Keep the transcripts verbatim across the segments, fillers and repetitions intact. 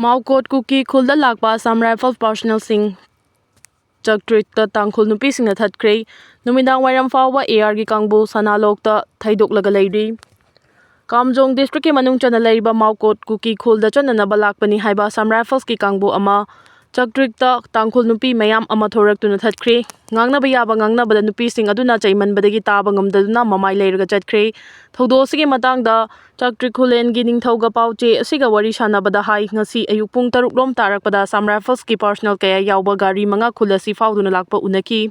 ꯃꯥꯎꯀꯣꯠ ꯀꯨꯀꯤ ꯈꯨꯜꯗ ꯂꯥꯛꯄ ꯑꯁꯥꯝ ꯔꯥꯏꯐꯜ ꯄꯥꯔꯁꯅꯦꯜꯁꯤꯡ ꯆꯥꯇ꯭ꯔꯤꯛꯇ ꯇꯥꯡꯈꯨꯜ ꯅꯨꯄꯤꯁꯤꯡꯅ ꯊꯠꯈ꯭ꯔꯦ꯫ ꯅꯨꯃꯤꯗꯥꯡ ꯋꯥꯏꯔꯝ ꯐꯥꯎꯕ ARꯒꯤ ꯀꯥꯡꯕꯨ ꯁꯅꯥꯂꯣꯛꯇ ꯊꯩꯗꯣꯛꯂꯒ ꯂꯩꯔꯤ꯫ ꯀꯥꯝꯖꯣꯡ ꯗꯤꯁꯇ꯭ꯔꯤꯛꯀꯤ ꯃꯅꯨꯡ ꯆꯟꯅ ꯂꯩꯔꯤꯕ ꯃꯥꯎꯀꯣꯠ ꯀꯨꯀꯤ ꯈꯨꯜꯗ ꯆꯠꯅꯅꯕ ꯂꯥꯛꯄꯅꯤ ꯍꯥꯏꯕ ꯑꯁꯥꯝ ꯔꯥꯏꯐꯜꯁꯀꯤ ꯀꯥꯡꯕꯨ ꯑꯃ ꯆꯥꯇ꯭ꯔꯤꯛꯇ ꯇꯥꯡꯈꯨꯜ ꯅꯨꯄꯤ ꯃꯌꯥꯝ ꯑꯃ ꯊꯣꯔꯛꯇꯨꯅ ꯊꯠꯈ꯭ꯔꯦ꯫ ꯉꯥꯡꯅꯕ ꯌꯥꯕ ꯉꯥꯡꯅꯕꯗ ꯅꯨꯄꯤꯁꯤꯡ ꯑꯗꯨꯅ ꯆꯩꯃꯟꯕꯗꯒꯤ ꯇꯥꯕ ꯉꯝꯗꯗꯨꯅ ꯃꯃꯥꯏ ꯂꯩꯔꯒ ꯆꯠꯈ꯭ꯔꯦ꯫ ꯊꯧꯗꯣꯛ ꯑꯁꯤꯒꯤ ꯃꯇꯥꯡꯗ ꯆꯥꯇ꯭ꯔꯤꯛ ꯈꯨꯂꯦꯟꯒꯤ ꯅꯤꯡꯊꯧꯒ ꯄꯥꯎ ꯆꯦ ꯑꯁꯤꯒ ꯋꯥꯔꯤ ꯁꯥꯟꯅꯕꯗ ꯍꯥꯏ, ꯉꯁꯤ ꯑꯌꯨꯛ ꯄꯨꯡ ꯇꯔꯨꯛ ꯂꯣꯝ ꯇꯥꯔꯛꯄꯗ ꯑꯁꯥꯝ ꯔꯥꯏꯐꯜꯁꯀꯤ ꯄꯥꯔꯁꯅꯦꯜ ꯀꯌꯥ ꯌꯥꯎꯕ ꯒꯥꯔꯤ ꯃꯉꯥ ꯈꯨꯜ ꯑꯁꯤ ꯐꯥꯎꯗꯨꯅ ꯂꯥꯛꯄ ꯎꯅꯈꯤ꯫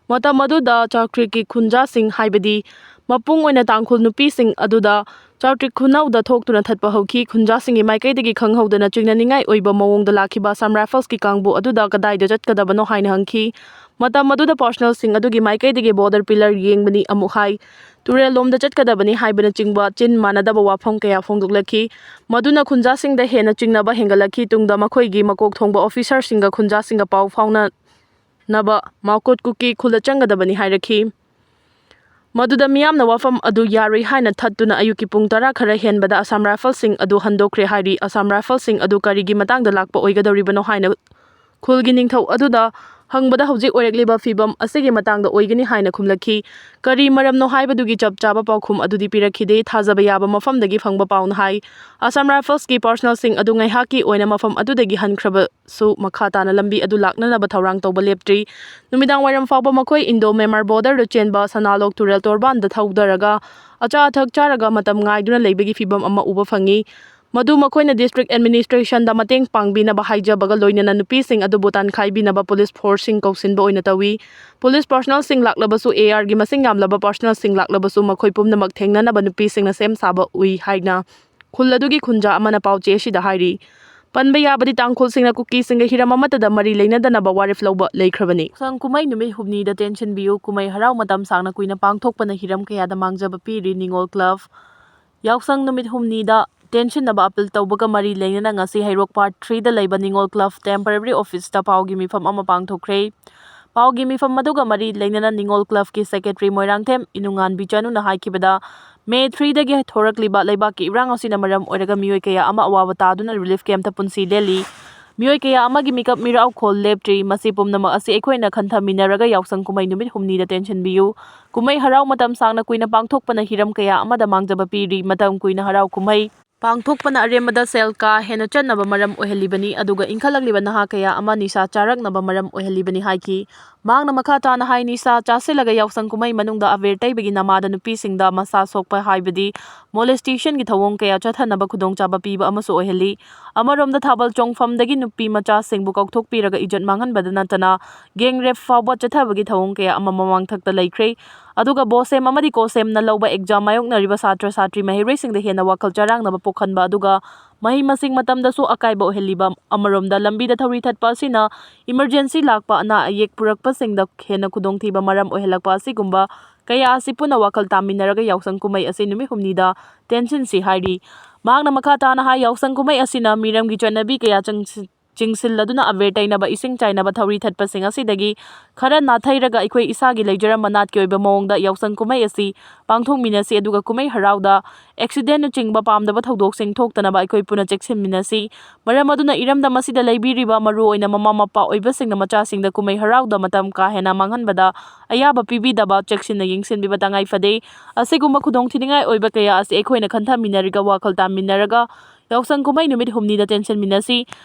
ꯃꯇꯝ ꯑꯗꯨꯗ ꯆꯥꯇ꯭ꯔꯤꯛꯀꯤ ꯈꯨꯟꯖꯥꯁꯤꯡ, ꯍꯥꯏꯕꯗꯤ ꯃꯄꯨꯡ ꯑꯣꯏꯅ ꯇꯥꯡꯈꯨꯜ ꯅꯨꯄꯤꯁꯤꯡ ꯑꯗꯨꯗ ꯆꯥꯇ꯭ꯔꯤꯛ ꯈꯨꯅꯧꯗ ꯊꯣꯛꯇꯨꯅ ꯊꯠꯄ ꯍꯧꯈꯤ꯫ ꯈꯨꯟꯖꯥꯁꯤꯡꯒꯤ ꯃꯥꯏꯀꯩꯗꯒꯤ ꯈꯪꯍꯧꯗꯅ ꯆꯤꯡꯅꯅꯤꯡꯉꯥꯏ ꯑꯣꯏꯕ ꯃꯑꯣꯡꯗ ꯂꯥꯛꯈꯤꯕ ꯑꯁꯥꯝ ꯔꯥꯏꯐꯜꯁꯀꯤ ꯀꯥꯡꯕꯨ ꯑꯗꯨꯗ ꯀꯗꯥꯏꯗ ꯆꯠꯀꯗꯕꯅꯣ ꯍꯥꯏꯅ ꯍꯪꯈꯤ꯫ ꯃꯇꯝ ꯑꯗꯨꯗ ꯄꯥꯔꯁꯅꯦꯜꯁꯤꯡ ꯑꯗꯨꯒꯤ ꯃꯥꯏꯀꯩꯗꯒꯤ ꯕꯣꯔꯗꯔ ꯄꯤꯂꯔ ꯌꯦꯡꯕꯅꯤ ꯑꯃꯨꯛ ꯍꯥꯏ, ꯇꯨꯔꯦꯜ ꯂꯣꯝꯗ ꯆꯠꯀꯗꯕꯅꯤ ꯍꯥꯏꯕꯅꯆꯤꯡꯕ ꯆꯤꯟ ꯃꯥꯟꯅꯗꯕ ꯋꯥꯐꯝ ꯀꯌꯥ ꯐꯣꯡꯗꯣꯛꯂꯛꯈꯤ꯫ ꯃꯗꯨꯅ ꯈꯨꯟꯖꯥꯁꯤꯡꯗ ꯍꯦꯟꯅ ꯆꯤꯡꯅꯕ ꯍꯦꯟꯒꯠꯂꯛꯈꯤ꯫ ꯇꯨꯡꯗ ꯃꯈꯣꯏꯒꯤ ꯃꯀꯣꯛ ꯊꯣꯡꯕ ꯑꯣꯐꯤꯁꯥꯔꯁꯤꯡꯒ ꯈꯨꯟꯖꯥꯁꯤꯡꯒ ꯄꯥꯎ ꯐꯥꯎꯅꯅꯕ ꯃꯥꯎꯀꯣꯠ ꯀꯨꯀꯤ ꯈꯨꯜꯗ ꯆꯪꯒꯗꯕꯅꯤ ꯍꯥꯏꯔꯛꯈꯤ꯫ ꯃꯗꯨꯗ ꯃꯤꯌꯥꯝꯅ ꯋꯥꯐꯝ ꯑꯗꯨ ꯌꯥꯔꯣꯏ ꯍꯥꯏꯅ ꯊꯠꯇꯨꯅ ꯑꯌꯨꯛꯀꯤ ꯄꯨꯡ ꯇꯔꯥ ꯈꯔ ꯍꯦꯟꯕꯗ ꯑꯁꯥꯝ ꯔꯥꯏꯐꯜꯁꯤꯡ ꯑꯗꯨ ꯍꯟꯗꯣꯛꯈ꯭ꯔꯦ ꯍꯥꯏꯔꯤ꯫ ꯑꯁꯥꯝ ꯔꯥꯏꯐꯜꯁꯤꯡ ꯑꯗꯨ ꯀꯔꯤꯒꯤ ꯃꯇꯥꯡꯗ ꯂꯥꯛꯄ ꯑꯣꯏꯒꯗꯧꯔꯤꯕꯅꯣ ꯍꯥꯏꯅ ꯈꯨꯜꯒꯤ ꯅꯤꯡꯊꯧ ꯑꯗꯨꯗ ꯍꯪꯕꯗ ꯍꯧꯖꯤꯛ ꯑꯣꯏꯔꯛꯂꯤꯕ ꯐꯤꯕꯝ ꯑꯁꯤꯒꯤ ꯃꯇꯥꯡꯗ ꯑꯣꯏꯒꯅꯤ ꯍꯥꯏꯅ ꯈꯨꯝꯂꯛꯈꯤ꯫ ꯀꯔꯤ ꯃꯔꯝꯅꯣ ꯍꯥꯏꯕꯗꯨꯒꯤ ꯆꯞ ꯆꯥꯕ ꯄꯥꯎꯈꯨꯝ ꯑꯗꯨꯗꯤ ꯄꯤꯔꯛꯈꯤꯗꯦ꯫ ꯊꯥꯖꯕ ꯌꯥꯕ ꯃꯐꯝꯗꯒꯤ ꯐꯪꯕ ꯄꯥꯎꯅ ꯍꯥꯏ, ꯑꯁꯥꯝ ꯔꯥꯏꯐꯜꯁꯀꯤ ꯄꯥꯔꯁꯅꯦꯜꯁꯤꯡ ꯑꯗꯨ ꯉꯥꯏꯍꯥꯛꯀꯤ ꯑꯣꯏꯅ ꯃꯐꯝ ꯑꯗꯨꯗꯒꯤ ꯍꯟꯈ꯭ꯔꯕꯁꯨ ꯃꯈꯥ ꯇꯥꯅ ꯂꯝꯕꯤ ꯑꯗꯨ ꯂꯥꯛꯅꯅꯕ ꯊꯧꯔꯥꯡ ꯇꯧꯕ ꯂꯦꯞꯇ꯭ꯔꯤ꯫ ꯅꯨꯃꯤꯗꯥꯡ ꯋꯥꯏꯔꯝ ꯐꯥꯎꯕ ꯃꯈꯣꯏ ꯏꯟꯗꯣ ꯃ꯭ꯌꯥꯟꯃꯥꯔ ꯕꯣꯔꯗꯔꯗ ꯆꯦꯟꯕ ꯁꯅꯥꯂꯣꯛ ꯇꯨꯔꯦꯜ ꯇꯣꯔꯕꯥꯟꯗ ꯊꯧꯗꯔꯒ ꯑꯆꯥ ꯑꯊꯛ ꯆꯥꯔꯒ ꯃꯇꯝ ꯉꯥꯏꯗꯨꯅ ꯂꯩꯕꯒꯤ ꯐꯤꯕꯝ ꯑꯃ ꯎꯕ ꯐꯪꯉꯤ꯫ ꯃꯗꯨ ꯃꯈꯣꯏꯅ ꯗꯤꯁꯇ꯭ꯔꯤꯛ ꯑꯦꯗꯃꯤꯅꯤꯁꯇ꯭ꯔꯦꯁꯟꯗ ꯃꯇꯦꯡ ꯄꯥꯡꯕꯤꯅꯕ ꯍꯥꯏꯖꯕꯒ ꯂꯣꯏꯅꯅ ꯅꯨꯄꯤꯁꯤꯡ ꯑꯗꯨꯕꯨ ꯇꯥꯟꯈꯥꯏꯕꯤꯅꯕ ꯄꯨꯂꯤꯁ ꯐꯣꯔꯁꯁꯤꯡ ꯀꯧꯁꯤꯟꯕ ꯑꯣꯏꯅ ꯇꯧꯏ꯫ ꯄꯨꯂꯤꯁ ꯄꯥꯔꯁꯅꯦꯜꯁꯤꯡ ꯂꯥꯛꯂꯕꯁꯨ, ARꯒꯤ ꯃꯁꯤꯡ ꯌꯥꯝꯂꯕ ꯄꯥꯔꯁꯅꯦꯜꯁꯤꯡ ꯂꯥꯛꯂꯕꯁꯨ, ꯃꯈꯣꯏ ꯄꯨꯝꯅꯃꯛ ꯊꯦꯡꯅꯅꯕ ꯅꯨꯄꯤꯁꯤꯡꯅ ꯁꯦꯝ ꯁꯥꯕ ꯎꯏ ꯍꯥꯏꯅ ꯈꯨꯜ ꯑꯗꯨꯒꯤ ꯈꯨꯟꯖꯥ ꯑꯃꯅ ꯄꯥꯎ ꯆꯦ ꯑꯁꯤꯗ ꯍꯥꯏꯔꯤ꯫ ꯄꯟꯕ ꯌꯥꯕꯗꯤ ꯇꯥꯡꯈꯨꯜꯁꯤꯡꯅ ꯀꯨꯀꯤꯁꯤꯡꯒ ꯍꯤꯔꯝ ꯑꯃꯠꯇꯗ ꯃꯔꯤ ꯂꯩꯅꯗꯅꯕ ꯋꯥꯔꯦꯞ ꯂꯧꯕ ꯂꯩꯈ꯭ꯔꯕꯅꯤ꯫ ꯌꯥꯎꯁꯪ ꯀꯨꯝꯍꯩ ꯅꯨꯃꯤꯠ ꯍꯨꯝꯅꯤꯗ ꯇꯦꯟꯁꯤꯟꯕꯤꯌꯨ꯫ ꯀꯨꯝꯍꯩ ꯍꯔꯥꯎ ꯃꯇꯝ ꯁꯥꯡꯅ ꯀꯨꯏꯅ ꯄꯥꯡꯊꯣꯛꯄꯅ ꯍꯤꯔꯝ ꯀꯌꯥꯗ ꯃꯥꯡꯖꯕ ꯄꯤꯔꯤ꯫ ꯅꯤꯉꯣꯜ ꯀ꯭ꯂꯕ ꯌꯥꯎꯁꯪ ꯅꯨꯃꯤꯠ ꯍꯨꯝꯅꯤꯗ ꯇꯦꯟꯁꯤꯟꯅꯕ ꯑꯄꯤꯜ ꯇꯧꯕꯒ ꯃꯔꯤ ꯂꯩꯅꯅ ꯉꯁꯤ ꯍꯩꯔꯣꯛ ꯄꯥꯔꯠ ꯊ꯭ꯔꯤꯗ ꯂꯩꯕ ꯅꯤꯉꯣꯜ ꯀ꯭ꯂꯕ ꯇꯦꯝꯄꯔꯔꯤ ꯑꯣꯐꯤꯁꯇ ꯄꯥꯎꯒꯤ ꯃꯤꯐꯝ ꯑꯃ ꯄꯥꯡꯊꯣꯛꯈ꯭ꯔꯦ꯫ ꯄꯥꯎꯒꯤ ꯃꯤꯐꯝ ꯑꯗꯨꯒ ꯃꯔꯤ ꯂꯩꯅꯅ ꯅꯤꯉꯣꯜ ꯀ꯭ꯂꯕꯀꯤ ꯁꯦꯀ꯭ꯔꯦꯇꯔꯤ ꯃꯣꯏꯔꯥꯡꯊꯦꯝ ꯏꯅꯨꯉꯥꯟꯕꯤ ꯆꯅꯨꯅ ꯍꯥꯏꯈꯤꯕꯗ, ꯃꯦ ꯊ꯭ꯔꯤꯗꯒꯤ ꯊꯣꯔꯛꯂꯤꯕ ꯂꯩꯕꯥꯛꯀꯤ ꯏꯔꯥꯡ ꯑꯁꯤꯅ ꯃꯔꯝ ꯑꯣꯏꯔꯒ ꯃꯤꯑꯣꯏ ꯀꯌꯥ ꯑꯃ ꯑꯋꯥꯕ ꯇꯥꯗꯨꯅ ꯔꯤꯂꯤꯐ ꯀꯦꯝꯞꯇ ꯄꯨꯟꯁꯤ ꯂꯦꯜꯂꯤ꯫ ꯃꯤꯑꯣꯏ ꯀꯌꯥ ꯑꯃꯒꯤ ꯃꯤꯀꯞ ꯃꯤꯔꯥꯎꯈꯣꯜ ꯂꯦꯞꯇ꯭ꯔꯤ꯫ ꯃꯁꯤ ꯄꯨꯝꯅꯃꯛ ꯑꯁꯤ ꯑꯩꯈꯣꯏꯅ ꯈꯟꯊꯃꯤꯟꯅꯔꯒ ꯌꯥꯎꯁꯪ ꯀꯨꯝꯍꯩ ꯅꯨꯃꯤꯠ ꯍꯨꯝꯅꯤꯗ ꯇꯦꯟꯁꯤꯟꯕꯤꯌꯨ꯫ ꯀꯨꯝꯍꯩ ꯍꯔꯥꯎ ꯃꯇꯝ ꯁꯥꯡꯅ ꯀꯨꯏꯅ ꯄꯥꯡꯊꯣꯛꯄꯅ ꯍꯤꯔꯝ ꯀꯌꯥ ꯑꯃꯗ ꯃꯥꯡꯖꯕ ꯄꯤꯔꯤ꯫ ꯃꯇꯝ ꯀꯨꯏꯅ ꯍꯔꯥꯎ ꯀꯨꯝꯍꯩ ꯄꯥꯡꯊꯣꯛꯄꯅ ꯑꯔꯦꯝꯕꯗ ꯁꯦꯜ ꯀꯥ ꯍꯦꯟꯅ ꯆꯠꯅꯕ ꯃꯔꯝ ꯑꯣꯏꯍꯜꯂꯤꯕꯅꯤ, ꯑꯗꯨꯒ ꯏꯟꯈꯠꯂꯛꯂꯤꯕ ꯅꯍꯥ ꯀꯌꯥ ꯑꯃ ꯅꯤꯁꯥ ꯆꯥꯔꯛꯅꯕ ꯃꯔꯝ ꯑꯣꯏꯍꯜꯂꯤꯕꯅꯤ ꯍꯥꯏꯈꯤ꯫ ꯃꯍꯥꯛꯅ ꯃꯈꯥ ꯇꯥꯅ ꯍꯥꯏ, ꯅꯤꯁꯥ ꯆꯥꯁꯤꯜꯂꯒ ꯌꯥꯎꯁꯪ ꯀꯨꯝꯍꯩ ꯃꯅꯨꯡꯗ ꯑꯕꯦꯔ ꯇꯩꯕꯒꯤ ꯅꯃꯥꯗ ꯅꯨꯄꯤꯁꯤꯡꯗ ꯃꯁꯥ ꯁꯣꯛꯄ ꯍꯥꯏꯕꯗꯤ ꯃꯣꯂꯦꯁꯇꯦꯁꯟꯒꯤ ꯊꯧꯑꯣꯡ ꯀꯌꯥ ꯆꯠꯊꯅꯕ ꯈꯨꯗꯣꯡꯆꯥꯕ ꯄꯤꯕ ꯑꯃꯁꯨ ꯑꯣꯏꯍꯜꯂꯤ꯫ ꯑꯃꯔꯣꯝꯗ ꯊꯥꯕꯜ ꯆꯣꯡꯐꯝꯗꯒꯤ ꯅꯨꯄꯤ ꯃꯆꯥꯁꯤꯡꯕꯨ ꯀꯧꯊꯣꯛꯄꯤꯔꯒ ꯏꯖꯠ ꯃꯥꯡꯍꯟꯕꯗ ꯅꯠꯇꯅ ꯒꯦꯡ ꯔꯦꯞ ꯐꯥꯎꯕ ꯆꯠꯊꯕꯒꯤ ꯊꯧꯑꯣꯡ ꯀꯌꯥ ꯑꯃ ꯃꯃꯥꯡꯊꯛꯇ ꯂꯩꯈ꯭ꯔꯦ꯫ ꯑꯗꯨꯒ ꯕꯣꯁꯦꯝ ꯑꯃꯗꯤ ꯀꯣꯁꯦꯝꯅ ꯂꯧꯕ ꯑꯦꯛꯖꯥꯝ ꯃꯥꯌꯣꯛꯅꯔꯤꯕ ꯁꯥꯇ꯭ꯔ ꯁꯥꯇ꯭ꯔꯤ ꯃꯍꯩꯔꯣꯏꯁꯤꯡꯗ ꯍꯦꯟꯅ ꯋꯥꯈꯜ ꯆꯔꯥꯡꯅꯕ ꯄꯣꯛꯍꯟꯕ ꯑꯗꯨꯒ ꯃꯍꯩ ꯃꯁꯤꯡ ꯃꯇꯝꯗꯁꯨ ꯑꯀꯥꯏꯕ ꯑꯣꯏꯍꯜꯂꯤꯕ, ꯑꯃꯔꯣꯝꯗ ꯂꯝꯕꯤꯗ ꯊꯧꯔꯤ ꯊꯠꯄ ꯑꯁꯤꯅ ꯏꯃꯔꯖꯦꯟꯁꯤ ꯂꯥꯛꯄ ꯑꯅꯥ ꯑꯌꯦꯛ ꯄꯨꯔꯛꯄꯁꯤꯡꯗ ꯍꯦꯟꯅ ꯈꯨꯗꯣꯡꯊꯤꯕ ꯃꯔꯝ ꯑꯣꯏꯍꯜꯂꯛꯄ ꯑꯁꯤꯒꯨꯝꯕ ꯀꯌꯥ ꯑꯁꯤ ꯄꯨꯟꯅ ꯋꯥꯈꯜ ꯇꯥꯃꯤꯟꯅꯔꯒ ꯌꯥꯎꯁꯪ ꯀꯨꯝꯍꯩ ꯑꯁꯤ ꯅꯨꯃꯤꯠ ꯍꯨꯝꯅꯤꯗ ꯇꯦꯟꯁꯤꯟꯁꯤ ꯍꯥꯏꯔꯤ꯫ ꯃꯍꯥꯛꯅ ꯃꯈꯥ ꯇꯥꯅ ꯍꯥꯏ, ꯌꯥꯎꯁꯪ ꯀꯨꯝꯍꯩ ꯑꯁꯤꯅ ꯃꯤꯔꯝꯒꯤ ꯆꯠꯅꯕꯤ ꯀꯌꯥ ꯆꯪꯁꯤ-, ꯆꯤꯡꯁꯤꯜꯂꯗꯨꯅ ꯑꯕꯦꯔ ꯇꯩꯅꯕ, ꯏꯁꯤꯡ ꯆꯥꯏꯅꯕ, ꯊꯧꯔꯤ ꯊꯠꯄꯁꯤꯡ ꯑꯁꯤꯗꯒꯤ ꯈꯔ ꯅꯥꯊꯩꯔꯒ ꯑꯩꯈꯣꯏ ꯏꯁꯥꯒꯤ ꯂꯩꯖꯔꯝꯕ ꯅꯥꯠꯀꯤ ꯑꯣꯏꯕ ꯃꯑꯣꯡꯗ ꯌꯥꯎꯁꯪ ꯀꯨꯝꯍꯩ ꯑꯁꯤ ꯄꯥꯡꯊꯣꯛꯃꯤꯟꯅꯁꯤ, ꯑꯗꯨꯒ ꯀꯨꯝꯍꯩ ꯍꯔꯥꯎꯗ ꯑꯦꯛꯁꯤꯗꯦꯟꯅꯆꯤꯡꯕ ꯄꯥꯝꯗꯕ ꯊꯧꯗꯣꯛꯁꯤꯡ ꯊꯣꯛꯇꯅꯕ ꯑꯩꯈꯣꯏ ꯄꯨꯟꯅ ꯆꯦꯛꯁꯤꯟꯃꯤꯟꯅꯁꯤ꯫ ꯃꯔꯝ ꯑꯗꯨꯅ ꯏꯔꯝꯗꯝ ꯑꯁꯤꯗ ꯂꯩꯕꯤꯔꯤꯕ ꯃꯔꯨꯑꯣꯏꯅ ꯃꯃꯥ ꯃꯄꯥ ꯑꯣꯏꯕꯁꯤꯡꯅ ꯃꯆꯥꯁꯤꯡꯗ ꯀꯨꯝꯍꯩ ꯍꯔꯥꯎꯗ ꯃꯇꯝ ꯀꯥ ꯍꯦꯟꯅ ꯃꯥꯡꯍꯟꯕꯗ ꯑꯌꯥꯕ ꯄꯤꯕꯤꯗꯕ, ꯆꯦꯛꯁꯤꯟꯅ ꯌꯦꯡꯁꯤꯟꯕꯤꯕ ꯇꯉꯥꯏ ꯐꯗꯦ꯫ ꯑꯁꯤꯒꯨꯝꯕ ꯈꯨꯗꯣꯡꯊꯤꯅꯤꯡꯉꯥꯏ ꯑꯣꯏꯕ ꯀꯌꯥ ꯑꯁꯤ ꯑꯩꯈꯣꯏꯅ ꯈꯟꯊꯃꯤꯟꯅꯔꯒ, ꯋꯥꯈꯜ ꯇꯥꯃꯤꯟꯅꯔꯒ ꯌꯥꯎꯁꯪ ꯀꯨꯝꯍꯩ ꯅꯨꯃꯤꯠ ꯍꯨꯝꯅꯤꯗ ꯇꯦꯟꯁꯤꯟꯃꯤꯟꯅꯁꯤ꯫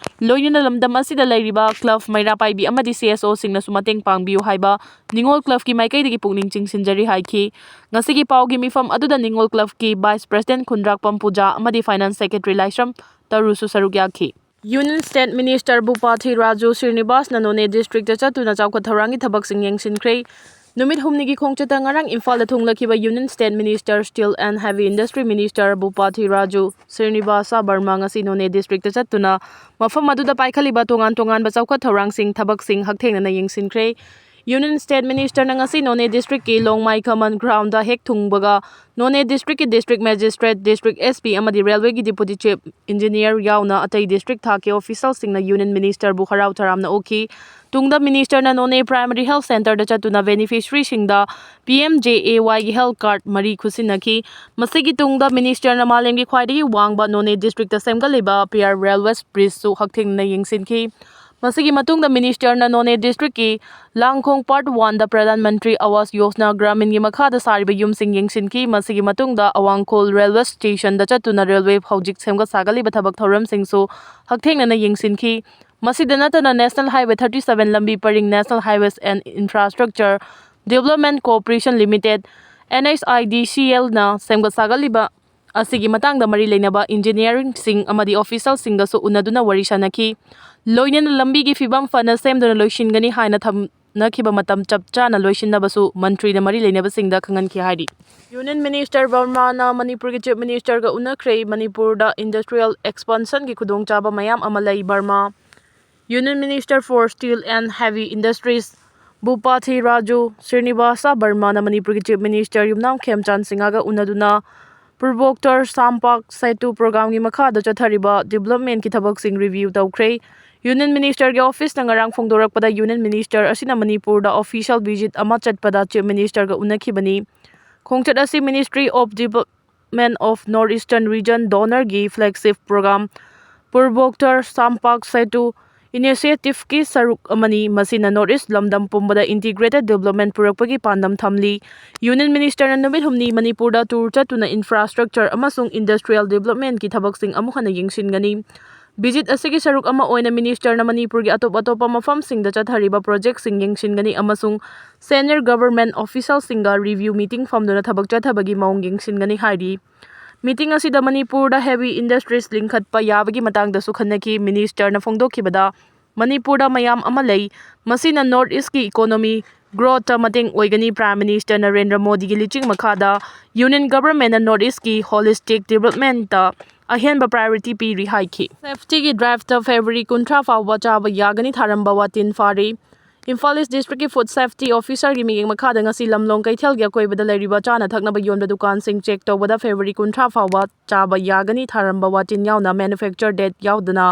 ꯂꯣꯏꯅꯅ ꯂꯝꯗꯝ ꯑꯁꯤꯗ ꯂꯩꯔꯤꯕ ꯀ꯭ꯂꯕ, ꯃꯩꯔꯥ ꯄꯥꯏꯕꯤ ꯑꯃꯗꯤ ꯁꯤ ꯑꯦꯁ ꯑꯣꯁꯤꯡꯅꯁꯨ ꯃꯇꯦꯡ ꯄꯥꯡꯕꯤꯌꯨ ꯍꯥꯏꯕ ꯅꯤꯉꯣꯜ ꯀ꯭ꯂꯕꯀꯤ ꯃꯥꯏꯀꯩꯗꯒꯤ ꯄꯨꯛꯅꯤꯡ ꯆꯤꯡꯁꯤꯟꯖꯔꯤ ꯍꯥꯏꯈꯤ꯫ ꯉꯁꯤꯒꯤ ꯄꯥꯎꯒꯤ ꯃꯤꯐꯝ ꯑꯗꯨꯗ ꯅꯤꯉꯣꯜ ꯀ꯭ꯂꯕꯀꯤ ꯚꯥꯏꯁ ꯄ꯭ꯔꯦꯁꯤꯗꯦꯟꯠ ꯈꯨꯟꯗ꯭ꯔꯥꯛꯄꯝ ꯄꯨꯖꯥ ꯑꯃꯗꯤ ꯐꯥꯏꯅꯥꯟꯁ ꯁꯦꯀ꯭ꯔꯦꯇꯔꯤ ꯂꯥꯏꯁ꯭ꯔꯝ ꯇꯔꯨꯁꯨ ꯁꯔꯨꯛ ꯌꯥꯈꯤ꯫ Union state minister Bhupathi Raju ꯁ꯭ꯔꯤꯅꯤꯕꯥꯁꯅ ꯅꯣꯅꯦ ꯗꯤꯁꯇ꯭ꯔꯤꯛꯇ ꯆꯠꯇꯨꯅ ꯆꯥꯎꯈꯠ ꯊꯧꯔꯥꯡꯒꯤ ꯊꯕꯛꯁꯤꯡ ꯌꯦꯡꯁꯤꯟꯈ꯭ꯔꯦ꯫ ꯅꯨꯃꯤꯠ ꯍꯨꯝꯅꯤꯒꯤ ꯈꯣꯡꯆꯠꯇ ꯉꯔꯥꯡ ꯏꯝꯐꯥꯜꯗ ꯊꯨꯡꯂꯈꯤꯕ union state minister steel and heavy industry minister Bhupathi Raju Srinivas Varma ꯉꯁꯤ ꯅꯣꯅꯦ ꯗꯤꯁꯇ꯭ꯔꯤꯛꯇ ꯆꯠꯇꯨꯅ ꯃꯐꯝ ꯑꯗꯨꯗ ꯄꯥꯏꯈꯠꯂꯤꯕ ꯇꯣꯉꯥꯟ ꯇꯣꯉꯥꯟꯕ ꯆꯥꯎꯈꯠ ꯊꯧꯔꯥꯡꯁꯤꯡ, ꯊꯕꯛꯁꯤꯡ ꯍꯛꯊꯦꯡꯅꯅ ꯌꯦꯡꯁꯤꯟꯈ꯭ꯔꯦ꯫ Union State Ministerꯅ ꯉꯁꯤ ꯅꯣꯅꯦ districtꯀꯤ ꯂꯣꯡꯃꯥꯏ ꯈꯃꯟ groundꯗ ꯍꯦꯛ ꯊꯨꯡꯕꯒ ꯅꯣꯅꯦ districtꯀꯤ district magistrate, district S P ꯑꯃꯗꯤ railwayꯒꯤ deputy chief engineer ꯌꯥꯎꯅ ꯑꯇꯩ district ꯊꯥꯛꯀꯤ officialꯁꯤꯡꯅ Union Ministerꯕꯨ ꯍꯔꯥꯎ ꯇꯔꯥꯝꯅ ꯑꯣꯛꯈꯤ꯫ ꯇꯨꯡꯗ ministerꯅ ꯅꯣꯅꯦ primary health centreꯗ ꯆꯠꯇꯨꯅ beneficiaryꯁꯤꯡꯗ P M J A Yꯒꯤ health card ꯃꯔꯤ ꯈꯨꯠꯁꯤꯟꯅꯈꯤ꯫ ꯃꯁꯤꯒꯤ ꯇꯨꯡꯗ ministerꯅ ꯃꯥꯂꯦꯝꯒꯤ ꯈ꯭ꯋꯥꯏꯗꯒꯤ ꯋꯥꯡꯕ ꯅꯣꯅꯦ districtꯇ ꯁꯦꯝꯒꯠꯂꯤꯕ Pearl Railways Bridgeꯁꯨ ꯍꯛꯊꯦꯡꯅꯅ ꯌꯦꯡꯁꯤꯟꯈꯤ꯫ ꯃꯁꯤꯒꯤ ꯃꯇꯨꯡꯗ ministerꯅ ꯅꯣꯅꯦ districtꯀꯤ ꯂꯥꯡꯈꯣꯡ part oneꯗ Pradhan Mantri Awas Yojana Graminꯒꯤ ꯃꯈꯥꯗ ꯁꯥꯔꯤꯕ ꯌꯨꯝꯁꯤꯡ ꯌꯦꯡꯁꯤꯟꯈꯤ꯫ ꯃꯁꯤꯒꯤ ꯃꯇꯨꯡꯗ ꯑꯋꯥꯡꯈꯨꯜ railway stationꯗ ꯆꯠꯇꯨꯅ railway ꯍꯧꯖꯤꯛ ꯁꯦꯝꯒꯠ ꯁꯥꯒꯠꯂꯤꯕ ꯊꯕꯛ ꯊꯧꯔꯝꯁꯤꯡꯁꯨ ꯍꯛꯊꯦꯡꯅꯅ ꯌꯦꯡꯁꯤꯟꯈꯤ꯫ ꯃꯁꯤꯗ ꯅꯠꯇꯅ National Highway thirty seven ꯂꯝꯕꯤ ꯄꯔꯤꯡ National Highways and Infrastructure Development Corporation Limited, NHIDCLꯅ ꯁꯦꯝꯒꯠ ꯁꯥꯒꯠꯂꯤꯕ ꯑꯁꯤꯒꯤ ꯃꯇꯥꯡꯗ ꯃꯔꯤ ꯂꯩꯅꯕ engineerꯁꯤꯡ ꯑꯃꯗꯤ officialꯁꯤꯡꯒꯁꯨ ꯎꯅꯗꯨꯅ ꯋꯥꯔꯤ ꯁꯥꯅꯈꯤ꯫ ꯂꯣꯏꯅꯅ ꯂꯝꯕꯤꯒꯤ ꯐꯤꯕꯝ ꯐꯅ ꯁꯦꯝꯗꯨꯅ ꯂꯣꯏꯁꯤꯟꯒꯅꯤ ꯍꯥꯏꯅ ꯊꯝꯅꯈꯤꯕ ꯃꯇꯝ ꯆꯞ ꯆꯥꯅ ꯂꯣꯏꯁꯤꯟꯅꯕꯁꯨ ꯃꯟꯇ꯭ꯔꯤꯅ ꯃꯔꯤ ꯂꯩꯅꯕꯁꯤꯡꯗ ꯈꯪꯍꯟꯈꯤ ꯍꯥꯏꯔꯤ꯫ Union Minister ꯕꯔꯃꯥꯅ ꯃꯅꯤꯄꯨꯔꯒꯤ Chief Ministerꯒ ꯎꯅꯈ꯭ꯔꯦ꯫ ꯃꯅꯤꯄꯨꯔꯗ industrial expansionꯒꯤ ꯈꯨꯗꯣꯡꯆꯥꯕ ꯃꯌꯥꯝ ꯑꯃ ꯂꯩ꯫ ꯕꯔꯃꯥ Union Minister for Steel and Heavy Industries Bhupathi Raju ꯁ꯭ꯔꯤꯅꯤꯕꯥꯁꯥ ꯕꯔꯃꯥꯅ ꯃꯅꯤꯄꯨꯔꯒꯤ Chief Minister ꯌꯨꯝꯅꯥꯝ ꯈꯦꯝꯆꯥꯟ ꯁꯤꯡꯍꯒ ꯎꯅꯗꯨꯅ ꯄꯨꯔꯕꯣꯛꯇꯔ ꯁꯥꯝꯄꯥꯛ ꯁꯦꯇꯨ programꯒꯤ ꯃꯈꯥꯗ ꯆꯠꯊꯔꯤꯕ developmentꯀꯤ ꯊꯕꯛꯁꯤꯡ review ꯇꯧꯈ꯭ꯔꯦ꯫ Union Ministerꯒꯤ officeꯅ ꯉꯔꯥꯡ ꯐꯣꯡꯗꯣꯔꯛꯄꯗ Union Minister ꯑꯁꯤꯅ ꯃꯅꯤꯄꯨꯔꯗ official visit ꯑꯃ ꯆꯠꯄꯗ Chief Ministerꯒ ꯎꯅꯈꯤꯕꯅꯤ꯫ ꯈꯣꯡꯆꯠ ꯑꯁꯤ Ministry of Development of North Eastern Region DoNERꯒꯤ flagship program ꯄꯨꯔꯕꯣꯛꯇꯔ ꯁꯥꯝꯄꯥꯛ Setu initiativeꯀꯤ ꯁꯔꯨꯛ ꯑꯃꯅꯤ꯫ ꯃꯁꯤꯅ North East ꯂꯝꯗꯝ ꯄꯨꯝꯕꯗ integrated development ꯄꯨꯔꯛꯄꯒꯤ ꯄꯥꯟꯗꯝ ꯊꯝꯂꯤ꯫ Union Ministerꯅ ꯅꯨꯃꯤꯠ ꯍꯨꯝꯅꯤ ꯃꯅꯤꯄꯨꯔꯗ tour ꯆꯠꯇꯨꯅ infrastructure ꯑꯃꯁꯨꯡ industrial developmentꯀꯤ ꯊꯕꯛꯁꯤꯡ ꯑꯃꯨꯛ ꯍꯟꯅ ꯌꯦꯡꯁꯤꯟꯒꯅꯤ꯫ Visit ꯑꯁꯤꯒꯤ ꯁꯔꯨꯛ ꯑꯃ ꯑꯣꯏꯅ Ministerꯅ ꯃꯅꯤꯄꯨꯔꯒꯤ ꯑꯇꯣꯞ ꯑꯇꯣꯞꯄ ꯃꯐꯝꯁꯤꯡꯗ ꯆꯠꯊꯔꯤꯕ projectꯁꯤꯡ ꯌꯦꯡꯁꯤꯟꯒꯅꯤ ꯑꯃꯁꯨꯡ senior government officialꯁꯤꯡꯒ review meeting ꯐꯝꯗꯨꯅ ꯊꯕꯛ ꯆꯠꯊꯕꯒꯤ ꯃꯑꯣꯡ ꯌꯦꯡꯁꯤꯟꯒꯅꯤ ꯍꯥꯏꯔꯤ꯫ Meeting ꯑꯁꯤꯗ ꯃꯅꯤꯄꯨꯔꯗ heavy industries ꯂꯤꯡꯈꯠꯄ ꯌꯥꯕꯒꯤ ꯃꯇꯥꯡꯗꯁꯨ ꯈꯟꯅꯈꯤ꯫ Ministerꯅ ꯐꯣꯡꯗꯣꯛꯈꯤꯕꯗ, ꯃꯅꯤꯄꯨꯔꯗ ꯃꯌꯥꯝ ꯑꯃ ꯂꯩ, ꯃꯁꯤꯅ North Eastꯀꯤ economy growthꯇ ꯃꯇꯦꯡ ꯑꯣꯏꯒꯅꯤ꯫ Prime Minister ꯅꯔꯦꯟꯗ꯭ꯔ ꯃꯣꯗꯤꯒꯤ ꯂꯨꯆꯤꯡ ꯃꯈꯥꯗ Union Governmentꯅ North Eastꯀꯤ holistic developmentꯇ ꯑꯍꯦꯟꯕ priority ꯄꯤꯔꯤ ꯍꯥꯏꯈꯤ꯫ Safetyꯒꯤ driveꯇ February ꯀꯨꯟꯊ꯭ꯔꯥ ꯐꯥꯎꯕ ꯆꯥꯕ ꯌꯥꯒꯅꯤ ꯊꯥꯔꯝꯕ ꯋꯥꯇꯤꯟ ꯐꯥꯔꯤ꯫ ꯏꯝꯐꯥꯜ ꯏꯁ ꯗꯤꯁꯇ꯭ꯔꯤꯛꯀꯤ ꯐꯨꯗ ꯁꯦꯐꯇꯤ ꯑꯣꯐꯤꯁꯔꯒꯤ ꯃꯤꯠꯌꯦꯡ ꯃꯈꯥꯗ ꯉꯁꯤ ꯂꯝꯂꯣꯡ ꯀꯩꯊꯦꯜꯒꯤ ꯑꯀꯣꯏꯕꯗ ꯂꯩꯔꯤꯕ ꯆꯥꯅ ꯊꯛꯅꯕ ꯌꯣꯟꯕ ꯗꯨꯀꯥꯟꯁꯤꯡ ꯆꯦꯛ ꯇꯧꯕꯗ ꯐꯦꯕ꯭ꯔꯨꯋꯥꯔꯤ ꯀꯨꯟꯊ꯭ꯔꯥ ꯐꯥꯎꯕ ꯆꯥꯕ ꯌꯥꯒꯅꯤ ꯊꯥꯔꯝꯕ ꯋꯥꯇꯤꯟ ꯌꯥꯎꯅ ꯃꯦꯅꯨꯐꯦꯛꯆꯔ ꯗꯦꯠ ꯌꯥꯎꯗꯅ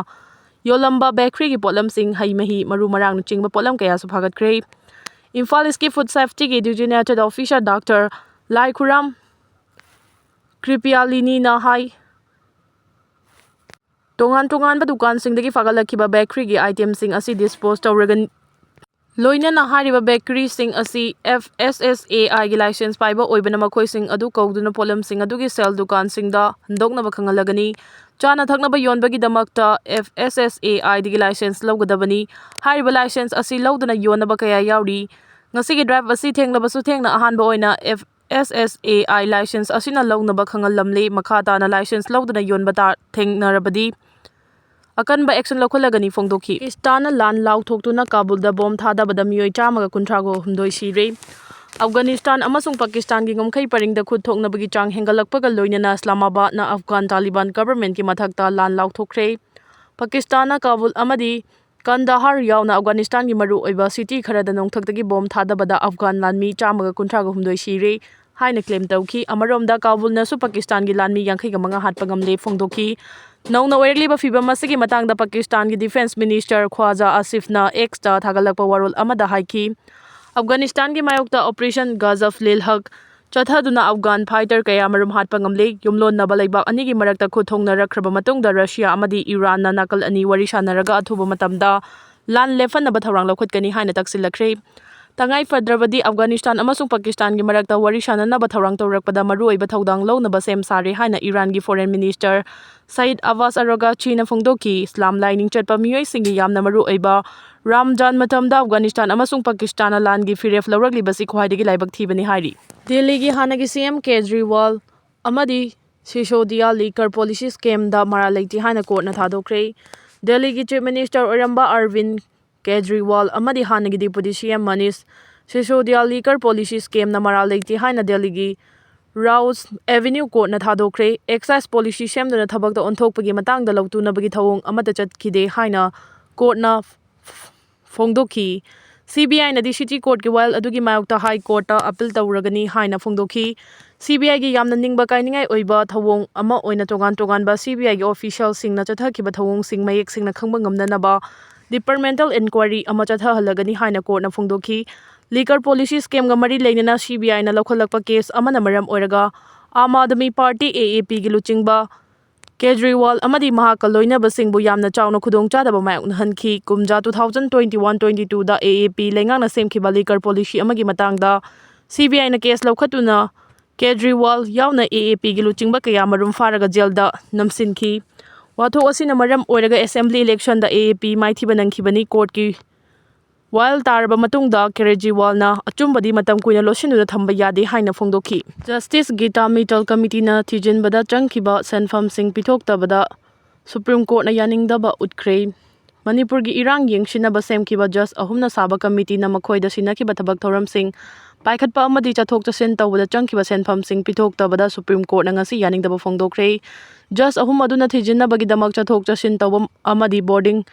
ꯌꯣꯜꯂꯝꯕ ꯕꯦꯀꯔꯤꯒꯤ ꯄꯣꯠꯂꯝꯁꯤꯡ, ꯍꯩ ꯃꯍꯤ, ꯃꯔꯨ ꯃꯔꯥꯡꯅꯆꯤꯡꯕ ꯄꯣꯠꯂꯝ ꯀꯌꯥꯁꯨ ꯐꯥꯒꯠꯈ꯭ꯔꯦ꯫ ꯏꯝꯐꯥꯜ ꯏꯁꯀꯤ ꯐꯨꯗ ꯁꯦꯐꯇꯤꯒꯤ ꯗꯤꯖꯤꯒꯅꯦꯇꯦꯠ ꯑꯣꯐꯤꯁꯔ ꯗꯥꯛꯇꯔ ꯂꯥꯏꯈꯨꯔꯝ ꯀ꯭ꯔꯤꯄꯤꯌꯥꯂꯤꯅꯤꯅ ꯍꯥꯏ, ꯇꯣꯉꯥꯟ ꯇꯣꯉꯥꯟꯕ ꯗꯨꯀꯥꯟꯁꯤꯡꯗꯒꯤ ꯐꯥꯒꯠꯂꯛꯈꯤꯕ ꯕꯦꯀꯔꯤꯒꯤ ꯑꯥꯏꯇꯦꯝꯁꯤꯡ ꯑꯁꯤ ꯗꯤꯁꯄꯣꯖ ꯇꯧꯔꯒꯅꯤ꯫ ꯂꯣꯏꯅꯅ ꯍꯥꯏꯔꯤꯕ ꯕꯦꯀꯔꯤꯁꯤꯡ ꯑꯁꯤ ꯑꯦꯐ ꯑꯦꯁ ꯑꯦꯁ ꯑꯦ ꯑꯥꯏꯒꯤ ꯂꯥꯏꯁꯦꯟꯁ ꯄꯥꯏꯕ ꯑꯣꯏꯕꯅ ꯃꯈꯣꯏꯁꯤꯡ ꯑꯗꯨ ꯀꯧꯗꯨꯅ ꯄꯣꯠꯂꯝꯁꯤꯡ ꯑꯗꯨꯒꯤ ꯁꯦꯜ ꯗꯨꯀꯥꯟꯁꯤꯡꯗ ꯍꯟꯗꯣꯛꯅꯕ ꯈꯪꯍꯜꯂꯒꯅꯤ꯫ ꯆꯥꯅ ꯊꯛꯅꯕ ꯌꯣꯟꯕꯒꯤꯗꯃꯛꯇ ꯑꯦꯐ ꯑꯦꯁ ꯑꯦꯁ ꯑꯦ ꯑꯥꯏꯗꯒꯤ ꯂꯥꯏꯁꯦꯟꯁ ꯂꯧꯒꯗꯕꯅꯤ꯫ ꯍꯥꯏꯔꯤꯕ ꯂꯥꯏꯁꯦꯟꯁ ꯑꯁꯤ ꯂꯧꯗꯅ ꯌꯣꯟꯅꯕ ꯀꯌꯥ ꯌꯥꯎꯔꯤ꯫ ꯉꯁꯤꯒꯤ ꯗ꯭ꯔꯥꯏꯚ ꯑꯁꯤ ꯊꯦꯡꯂꯕꯁꯨ ꯊꯦꯡꯅ ꯑꯍꯥꯟꯕ ꯑꯣꯏꯅ F S S A I licence ꯑꯁꯤꯅ ꯂꯧꯅꯕ ꯈꯪꯍꯜꯂꯝꯂꯦ꯫ ꯃꯈꯥ ꯇꯥꯅ ꯂꯥꯏꯁꯦꯟꯁ ꯂꯧꯗꯅ ꯌꯣꯟꯕ ꯇꯥ-, ꯊꯦꯡꯅꯔꯕꯗꯤ ꯑꯀꯟꯕ ꯑꯦꯛꯁꯟ ꯂꯧꯈꯠꯂꯒꯅꯤ ꯐꯣꯡꯗꯣꯛꯈꯤ꯫ ꯄꯥꯀꯤꯁꯇꯥꯟꯅ ꯂꯥꯟ ꯂꯥꯎꯊꯣꯛꯇꯨꯅ ꯀꯥꯕꯨꯜꯗ ꯕꯣꯝ ꯊꯥꯗꯕꯗ ꯃꯤꯑꯣꯏ ꯆꯥꯝꯃꯒ ꯀꯨꯟꯊ꯭ꯔꯥꯒ ꯍꯨꯝꯗꯣꯏ ꯁꯤꯔꯦ꯫ ꯑꯐꯒꯥꯅꯤꯁꯇꯥꯟ ꯑꯃꯁꯨꯡ ꯄꯥꯀꯤꯁꯇꯥꯟꯒꯤ ꯉꯝꯈꯩ ꯄꯔꯤꯡꯗ ꯈꯨꯠ ꯊꯣꯛꯅꯕꯒꯤ ꯆꯥꯡ ꯍꯦꯟꯒꯠꯂꯛꯄꯒ ꯂꯣꯏꯅꯅ ꯏꯁꯂꯥꯃꯥꯕꯥꯗꯅ ꯑꯐꯒꯥꯟ ꯇꯥꯂꯤꯕꯥꯟ ꯒꯚꯔꯟꯃꯦꯟꯠꯀꯤ ꯃꯊꯛꯇ ꯂꯥꯟ ꯂꯥꯎꯊꯣꯛꯈ꯭ꯔꯦ꯫ ꯄꯥꯀꯤꯁꯇꯥꯟꯅ ꯀꯥꯕꯨꯜ ꯑꯃꯗꯤ ꯀꯟꯗꯥꯍꯥꯔ ꯌꯥꯎꯅ ꯑꯐꯒꯥꯅꯤꯁꯇꯥꯟꯒꯤ ꯃꯔꯨꯑꯣꯏꯕ ꯁꯤꯇꯤ ꯈꯔꯗ ꯅꯣꯡꯊꯛꯇꯒꯤ ꯕꯣꯝ ꯊꯥꯗꯕꯗ ꯑꯐꯒꯥꯟ ꯂꯥꯟꯃꯤ ꯆꯥꯝꯃꯒ ꯀꯨꯟꯊ꯭ꯔꯥꯒ ꯍꯨꯝꯗꯣꯏ ꯁꯤꯔꯦ ꯍꯥꯏꯅ ꯀ꯭ꯂꯦꯝ ꯇꯧꯈꯤ꯫ ꯑꯃꯔꯣꯝꯗ ꯀꯥꯕꯨꯜꯅꯁꯨ ꯄꯥꯀꯤꯁꯇꯥꯟꯒꯤ ꯂꯥꯟꯃꯤ ꯌꯥꯡꯈꯩꯒ ꯃꯉꯥ ꯍꯥꯠꯄ ꯉꯝꯂꯦ ꯐꯣꯡꯗꯣꯛꯈꯤ꯫ ꯅꯧꯅ ꯑꯣꯏꯔꯛꯂꯤꯕ ꯐꯤꯚꯝ ꯑꯁꯤꯒꯤ ꯃꯇꯥꯡꯗ ꯄꯥꯀꯤꯁꯇꯥꯟꯒꯤ ꯗꯤꯐꯦꯟꯁ ꯃꯤꯅꯤꯁꯇꯔ ꯈ꯭ꯋꯥꯖꯥ ꯑꯥꯁꯤꯐꯅ ꯑꯦꯛꯁꯇ ꯊꯥꯒꯠꯂꯛꯄ ꯋꯥꯔꯣꯜ ꯑꯃꯗ ꯍꯥꯏꯈꯤ, ꯑꯐꯒꯥꯅꯤꯁꯇꯥꯟꯒꯤ ꯃꯥꯌꯣꯛꯇ ꯑꯣꯄꯔꯦꯁꯟ ꯒꯥꯖꯐ ꯂꯤꯜ ꯍꯛ ꯆꯠꯊꯗꯨꯅ ꯑꯐꯒꯥꯟ ꯐꯥꯏꯇꯔ ꯀꯌꯥꯃꯔꯨꯝ ꯍꯥꯠꯄ ꯉꯝꯂꯦ꯫ ꯌꯨꯝꯂꯣꯟꯅꯕ ꯂꯩꯕꯥꯛ ꯑꯅꯤꯒꯤ ꯃꯔꯛꯇ ꯈꯨꯠ ꯊꯣꯡꯅꯔꯛꯈ꯭ꯔꯕ ꯃꯇꯨꯡꯗ ꯔꯁꯤꯌꯥ ꯑꯃꯗꯤ ꯏꯔꯥꯟꯅ ꯅꯥꯀꯜ ꯑꯅꯤ ꯋꯥꯔꯤ ꯁꯥꯟꯅꯔꯒ ꯑꯊꯨꯕ ꯃꯇꯝꯗ ꯂꯥꯟ ꯂꯦꯞꯍꯟꯅꯕ ꯊꯧꯔꯥꯡ ꯂꯧꯈꯠꯀꯅꯤ ꯍꯥꯏꯅ ꯇꯛꯁꯤꯜꯂꯛꯈ꯭ꯔꯦ꯫ ꯇꯉꯥꯏ ꯐꯗ꯭ꯔꯕꯗꯤ ꯑꯐꯒꯥꯅꯤꯁꯇꯥꯟ ꯑꯃꯁꯨꯡ ꯄꯥꯀꯤꯁꯇꯥꯟꯒꯤ ꯃꯔꯛꯇ ꯋꯥꯔꯤ ꯁꯥꯟꯅꯅꯕ ꯊꯧꯔꯥꯡ ꯇꯧꯔꯛꯄꯗ ꯃꯔꯨꯑꯣꯏꯕ ꯊꯧꯗꯥꯡ ꯂꯧꯅꯕ ꯁꯦꯝ ꯁꯥꯔꯦ ꯍꯥꯏꯅ ꯏꯔꯥꯟꯒꯤ ꯐꯣꯔꯦꯟ ꯃꯤꯅꯤꯁꯇꯔ ꯁꯌꯤꯗ ꯑꯕꯥꯁ ꯑꯔꯣꯒꯥꯆꯤꯅ ꯐꯣꯡꯗꯣꯛꯈꯤ꯫ ꯏꯁꯂꯥꯝ ꯂꯥꯏꯅꯤꯡ ꯆꯠꯄ ꯃꯤꯑꯣꯏꯁꯤꯡꯒꯤ ꯌꯥꯝꯅ ꯃꯔꯨꯑꯣꯏꯕ ꯔꯥꯝꯖꯥꯟ ꯃꯇꯝꯗ ꯑꯐꯒꯥꯅꯤꯁꯇꯥꯟ ꯑꯃꯁꯨꯡ ꯄꯥꯀꯤꯁꯇꯥꯟꯅ ꯂꯥꯟꯒꯤ ꯐꯤꯔꯦꯞ ꯂꯧꯔꯛꯂꯤꯕꯁꯤ ꯈ꯭ꯋꯥꯏꯗꯒꯤ ꯂꯥꯏꯕꯛ ꯊꯤꯕꯅꯤ ꯍꯥꯏꯔꯤ꯫ ꯗꯦꯜꯂꯤꯒꯤ ꯍꯥꯟꯅꯒꯤ ꯁꯤ ꯑꯦꯝ ꯀꯦꯖꯔꯤꯋꯥꯜ ꯑꯃꯗꯤ ꯁꯤꯁꯣꯗꯤꯌꯥ ꯂꯤꯀꯔ ꯄꯣꯂꯤꯁꯤ ꯁ꯭ꯀꯦꯝꯗ ꯃꯔꯥꯜ ꯂꯩꯇꯦ ꯍꯥꯏꯅ ꯀꯣꯔꯠꯅ ꯊꯥꯗꯣꯛꯈ꯭ꯔꯦ꯫ ꯗꯦꯜꯂꯤꯒꯤ ꯆꯤꯐ ꯃꯤꯅꯤꯁꯇꯔ ꯑꯣꯏꯔꯝꯕ ꯑꯔꯕꯤꯟ ꯀꯦꯖꯔꯤꯋꯥꯜ ꯑꯃꯗꯤ ꯍꯥꯟꯅꯒꯤ ꯗꯤꯄꯨꯇꯤ ꯁꯤ ꯑꯦꯝ ꯃꯅꯤꯁ ꯁꯤꯁꯣꯗꯤꯌꯥ ꯂꯤꯀꯔ ꯄꯣꯂꯤꯁꯤ ꯁ꯭ꯀꯦꯝꯅ ꯃꯔꯥꯜ ꯂꯩꯇꯦ ꯍꯥꯏꯅ ꯗꯦꯜꯂꯤꯒꯤ ꯔꯥꯎꯁ ꯑꯦꯚꯦꯅ꯭ꯌꯨ ꯀꯣꯔꯠꯅ ꯊꯥꯗꯣꯛꯈ꯭ꯔꯦ꯫ ꯑꯦꯛꯁꯥꯏꯖ ꯄꯣꯂꯤꯁꯤ ꯁꯦꯝꯗꯨꯅ ꯊꯕꯛꯇ ꯑꯣꯟꯊꯣꯛꯄꯒꯤ ꯃꯇꯥꯡꯗ ꯂꯧꯇꯨꯅꯕꯒꯤ ꯊꯧꯑꯣꯡ ꯑꯃꯠꯇ ꯆꯠꯈꯤꯗꯦ ꯍꯥꯏꯅ ꯀꯣꯔꯠꯅ ꯐꯣꯡꯗꯣꯛꯈꯤ꯫ ꯁꯤ ꯕꯤ ꯑꯥꯏꯅꯗꯤ ꯁꯤꯇꯤ ꯀꯣꯔꯠꯀꯤ ꯋꯥꯌꯦꯜ ꯑꯗꯨꯒꯤ ꯃꯥꯌꯣꯛꯇ ꯍꯥꯏ ꯀꯣꯔꯠꯇ ꯑꯄꯤꯜ ꯇꯧꯔꯒꯅꯤ ꯍꯥꯏꯅ ꯐꯣꯡꯗꯣꯛꯈꯤ꯫ ꯁꯤ ꯕꯤ ꯑꯥꯏꯒꯤ ꯌꯥꯝꯅ ꯅꯤꯡꯕ ꯀꯥꯏꯅꯤꯡꯉꯥꯏ ꯑꯣꯏꯕ ꯊꯧꯑꯣꯡ ꯑꯃ ꯑꯣꯏꯅ ꯇꯣꯉꯥꯟ ꯇꯣꯉꯥꯟꯕ ꯁꯤ ꯕꯤ ꯑꯥꯏꯒꯤ ꯑꯣꯐꯤꯁꯤꯌꯦꯜꯁꯤꯡꯅ ꯆꯠꯊꯈꯤꯕ ꯊꯧꯑꯣꯡꯁꯤꯡ ꯃꯌꯦꯛ ꯁꯦꯡꯅ ꯈꯪꯕ ꯉꯝꯅꯅꯕ ꯗꯤꯄꯥꯔꯠꯃꯦꯟꯇꯦꯜ ꯏꯟꯀ꯭ꯋꯥꯏꯔꯤ ꯑꯃ ꯆꯠꯊꯍꯜꯂꯒꯅꯤ ꯍꯥꯏꯅ ꯀꯣꯔꯠꯅ ꯐꯣꯡꯗꯣꯛꯈꯤ꯫ ꯂꯤꯀꯔ ꯄꯣꯂꯤꯁꯤ ꯁ꯭ꯀꯦꯝꯒ ꯃꯔꯤ ꯂꯩꯅꯅ ꯁꯤ ꯕꯤ ꯑꯥꯏꯅ ꯂꯧꯈꯠꯂꯛꯄ ꯀꯦꯁ ꯑꯃꯅ ꯃꯔꯝ ꯑꯣꯏꯔꯒ ꯑꯥꯝ ꯑꯥꯗꯃꯤ ꯄꯥꯔꯇꯤ, ꯑꯦ ꯑꯦ ꯄꯤꯒꯤ ꯂꯨꯆꯤꯡꯕ ꯀꯦꯖꯔꯤꯋꯥꯜ ꯑꯃꯗꯤ ꯃꯍꯥꯛꯀ ꯂꯣꯏꯅꯕꯁꯤꯡꯕꯨ ꯌꯥꯝꯅ ꯆꯥꯎꯅ ꯈꯨꯗꯣꯡꯆꯥꯗꯕ ꯃꯥꯌꯣꯛꯅꯍꯟꯈꯤ꯫ ꯀꯨꯝꯖꯥ two thousand twenty one twenty two ꯗ ꯑꯦ ꯑꯦ ꯄꯤ ꯂꯩꯉꯥꯛꯅ ꯁꯦꯝꯈꯤꯕ ꯂꯤꯀꯔ ꯄꯣꯂꯤꯁꯤ ꯑꯃꯒꯤ ꯃꯇꯥꯡꯗ ꯁꯤ ꯕꯤ ꯑꯥꯏꯅ ꯀꯦꯁ ꯂꯧꯈꯠꯇꯨꯅ ꯀꯦꯖꯔꯤꯋꯥꯜ ꯌꯥꯎꯅ ꯑꯦ ꯑꯦ ꯄꯤꯒꯤ ꯂꯨꯆꯤꯡꯕ ꯀꯌꯥ ꯃꯔꯨꯝ ꯐꯥꯔꯒ ꯖꯦꯜꯗ ꯅꯝꯁꯤꯟꯈꯤ꯫ ꯋꯥꯊꯣꯛ ꯑꯁꯤꯅ ꯃꯔꯝ ꯑꯣꯏꯔꯒ ꯑꯦꯁꯦꯝꯕ꯭ꯂꯤ ꯏꯂꯦꯛꯁꯟꯗ ꯑꯦ ꯑꯦ ꯄꯤ ꯃꯥꯏꯊꯤꯕ ꯅꯪꯈꯤꯕꯅꯤ꯫ ꯀꯣꯔꯠꯀꯤ ꯋꯥꯌꯦꯜ ꯇꯥꯔꯕ ꯃꯇꯨꯡꯗ ꯀꯦꯖꯔꯤꯋꯥꯜꯅ ꯑꯆꯨꯝꯕꯗꯤ ꯃꯇꯝ ꯀꯨꯏꯅ ꯂꯣꯠꯁꯤꯟꯗꯨꯅ ꯊꯝꯕ ꯌꯥꯗꯦ ꯍꯥꯏꯅ ꯐꯣꯡꯗꯣꯛꯈꯤ꯫ ꯖꯁꯇꯤꯁ ꯒꯤꯇꯥ ꯃꯤꯇꯜ ꯀꯃꯤꯇꯤꯅ ꯊꯤꯖꯤꯟꯕꯗ ꯆꯪꯈꯤꯕ ꯁꯦꯟꯐꯝꯁꯤꯡ ꯄꯤꯊꯣꯛꯇꯕꯗ ꯁꯨꯄ꯭ꯔꯤꯝ ꯀꯣꯔꯠꯅ ꯌꯥꯅꯤꯡꯗꯕ ꯎꯠꯈ꯭ꯔꯦ꯫ ꯃꯅꯤꯄꯨꯔꯒꯤ ꯏꯔꯥꯡ ꯌꯦꯡꯁꯤꯟꯅꯕ ꯁꯦꯝꯈꯤꯕ ꯖꯁ ꯑꯍꯨꯝꯅ ꯁꯥꯕ ꯀꯃꯤꯇꯤꯅ ꯃꯈꯣꯏꯗ ꯁꯤꯟꯅꯈꯤꯕ ꯊꯕꯛ ꯊꯧꯔꯝꯁꯤꯡ ꯄꯥꯏꯈꯠꯄ ꯑꯃꯗꯤ ꯆꯠꯊꯣꯛ ꯆꯠꯁꯤꯟ ꯇꯧꯕꯗ ꯆꯪꯈꯤꯕ ꯁꯦꯟꯐꯝꯁꯤꯡ ꯄꯤꯊꯣꯛꯇꯕꯗ ꯁꯨꯄ꯭ꯔꯤꯝ ꯀꯣꯔꯠꯅ ꯉꯁꯤ ꯌꯥꯅꯤꯡꯗꯕ ꯐꯣꯡꯗꯣꯛꯈ꯭ꯔꯦ꯫ ꯖꯁ ꯑꯍꯨꯝ ꯑꯗꯨꯅ ꯊꯤꯖꯤꯟꯅꯕꯒꯤꯗꯃꯛ ꯆꯠꯊꯣꯛ ꯆꯠꯁꯤꯟ ꯇꯧꯕ ꯑꯃꯗꯤ ꯕꯣꯔꯗꯤꯡ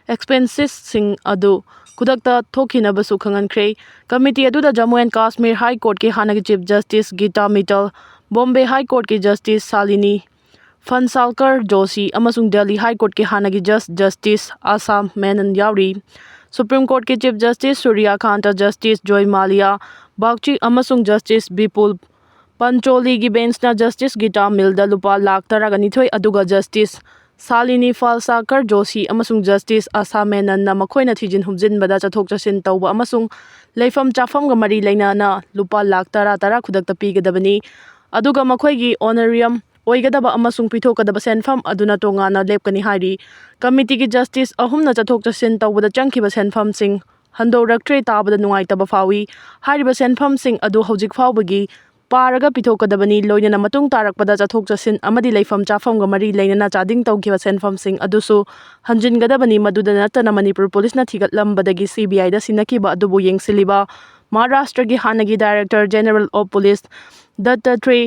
ꯑꯦꯛꯁꯄꯦꯟꯁꯦꯁꯁꯤꯡ ꯑꯗꯨ ꯈꯨꯗꯛꯇ ꯊꯣꯛꯈꯤꯅꯕꯁꯨ ꯈꯪꯍꯟꯈ꯭ꯔꯦ꯫ ꯀꯃꯤꯇꯤ ꯑꯗꯨꯗ ꯖꯝꯃꯨ ꯑꯦꯟ ꯀꯥꯁꯃꯤꯔ ꯍꯥꯏ ꯀꯣꯔꯠꯀꯤ ꯍꯥꯟꯅꯒꯤ ꯆꯤꯐ ꯖꯁꯇꯤꯁ ꯒꯤꯇꯥ ꯃꯤꯇꯜ, ꯕꯣꯝꯕꯦ ꯍꯥꯏ ꯀꯣꯔꯠꯀꯤ ꯖꯁꯇꯤꯁ ꯁꯥꯂꯤꯅꯤ ꯐꯟꯁꯥꯜꯀꯔ ꯖꯣꯁꯤ ꯑꯃꯁꯨꯡ ꯗꯦꯜꯂꯤ ꯍꯥꯏ ꯀꯣꯔꯠꯀꯤ ꯍꯥꯟꯅꯒꯤ ꯖꯁ ꯖꯁꯇꯤꯁ ꯑꯁꯥ ꯃꯦꯅꯟ ꯌꯥꯎꯔꯤ꯫ ꯁꯨꯄ꯭ꯔꯤꯝ ꯀꯣꯔꯠꯀꯤ ꯆꯤꯐ ꯖꯁꯇꯤꯁ ꯁꯨꯔ꯭ꯌꯀꯥꯟꯇ, ꯖꯁꯇꯤꯁ ꯖꯣꯏ ꯃꯥꯂꯤꯌꯥ ꯕꯥꯒꯆꯤ ꯑꯃꯁꯨꯡ ꯖꯁꯇꯤꯁ ꯕꯤꯄꯨꯜ ꯄꯟꯆꯣꯂꯤꯒꯤ ꯕꯦꯟꯆꯅ ꯖꯁꯇꯤꯁ ꯒꯤꯇꯥ ꯃꯤꯜꯗ ꯂꯨꯄꯥ ꯂꯥꯈ ꯇꯔꯥꯒ ꯅꯤꯊꯣꯏ ꯑꯗꯨꯒ ꯖꯁꯇꯤꯁ ꯁꯥꯂꯤꯅꯤ ꯐꯥꯜꯁꯥꯀꯔ ꯖꯣꯁꯤ ꯑꯃꯁꯨꯡ ꯖꯁꯇꯤꯁ ꯑꯁꯥ ꯃꯦꯅꯟꯅ ꯃꯈꯣꯏꯅ ꯊꯤꯖꯤꯟ ꯍꯨꯝꯖꯤꯟꯕꯗ ꯆꯠꯊꯣꯛ ꯆꯠꯁꯤꯟ ꯇꯧꯕ ꯑꯃꯁꯨꯡ ꯂꯩꯐꯝ ꯆꯥꯐꯝꯒ ꯃꯔꯤ ꯂꯩꯅꯅ ꯂꯨꯄꯥ ꯂꯥꯈ ꯇꯔꯥ ꯇꯔꯥ ꯈꯨꯗꯛꯇ ꯄꯤꯒꯗꯕꯅꯤ, ꯑꯗꯨꯒ ꯃꯈꯣꯏꯒꯤ ꯑꯣꯅꯔꯤꯌꯝ ꯑꯣꯏꯒꯗꯕ ꯑꯃꯁꯨꯡ ꯄꯤꯊꯣꯛꯀꯗꯕ ꯁꯦꯟꯐꯝ ꯑꯗꯨꯅ ꯇꯣꯉꯥꯟꯅ ꯂꯦꯞꯀꯅꯤ ꯍꯥꯏꯔꯤ꯫ ꯀꯃꯤꯇꯤꯒꯤ ꯖꯁꯇꯤꯁ ꯑꯍꯨꯝꯅ ꯆꯠꯊꯣꯛ ꯆꯠꯁꯤꯟ ꯇꯧꯕꯗ ꯆꯪꯈꯤꯕ ꯁꯦꯟꯐꯝꯁꯤꯡ ꯍꯟꯗꯣꯔꯛꯇ꯭ꯔꯦ ꯇꯥꯕꯗ ꯅꯨꯡꯉꯥꯏꯇꯕ ꯐꯥꯎꯏ꯫ ꯍꯥꯏꯔꯤꯕ ꯁꯦꯟꯐꯝꯁꯤꯡ ꯑꯗꯨ ꯍꯧꯖꯤꯛ ꯐꯥꯎꯕꯒꯤ ꯄꯥꯔꯒ ꯄꯤꯊꯣꯛꯀꯗꯕꯅꯤ, ꯂꯣꯏꯅꯅ ꯃꯇꯨꯡ ꯇꯥꯔꯛꯄꯗ ꯆꯠꯊꯣꯛ ꯆꯠꯁꯤꯟ ꯑꯃꯗꯤ ꯂꯩꯐꯝ ꯆꯥꯐꯝꯒ ꯃꯔꯤ ꯂꯩꯅꯅ ꯆꯥꯗꯤꯡ ꯇꯧꯈꯤꯕ ꯁꯦꯟꯐꯝꯁꯤꯡ ꯑꯗꯨꯁꯨ ꯍꯟꯖꯤꯟꯒꯗꯕꯅꯤ꯫ ꯃꯗꯨꯗ ꯅꯠꯇꯅ ꯃꯅꯤꯄꯨꯔ ꯄꯨꯂꯤꯁꯅ ꯊꯤꯒꯠꯂꯝꯕꯗꯒꯤ ꯁꯤ ꯕꯤ ꯑꯥꯏꯗ ꯁꯤꯟꯅꯈꯤꯕ ꯑꯗꯨꯕꯨ ꯌꯦꯡꯁꯤꯜꯂꯤꯕ ꯃꯍꯥꯔꯥꯁꯇ꯭ꯔꯒꯤ ꯍꯥꯟꯅꯒꯤ Director General of Police ꯗꯠꯇꯥꯇ꯭ꯔꯦ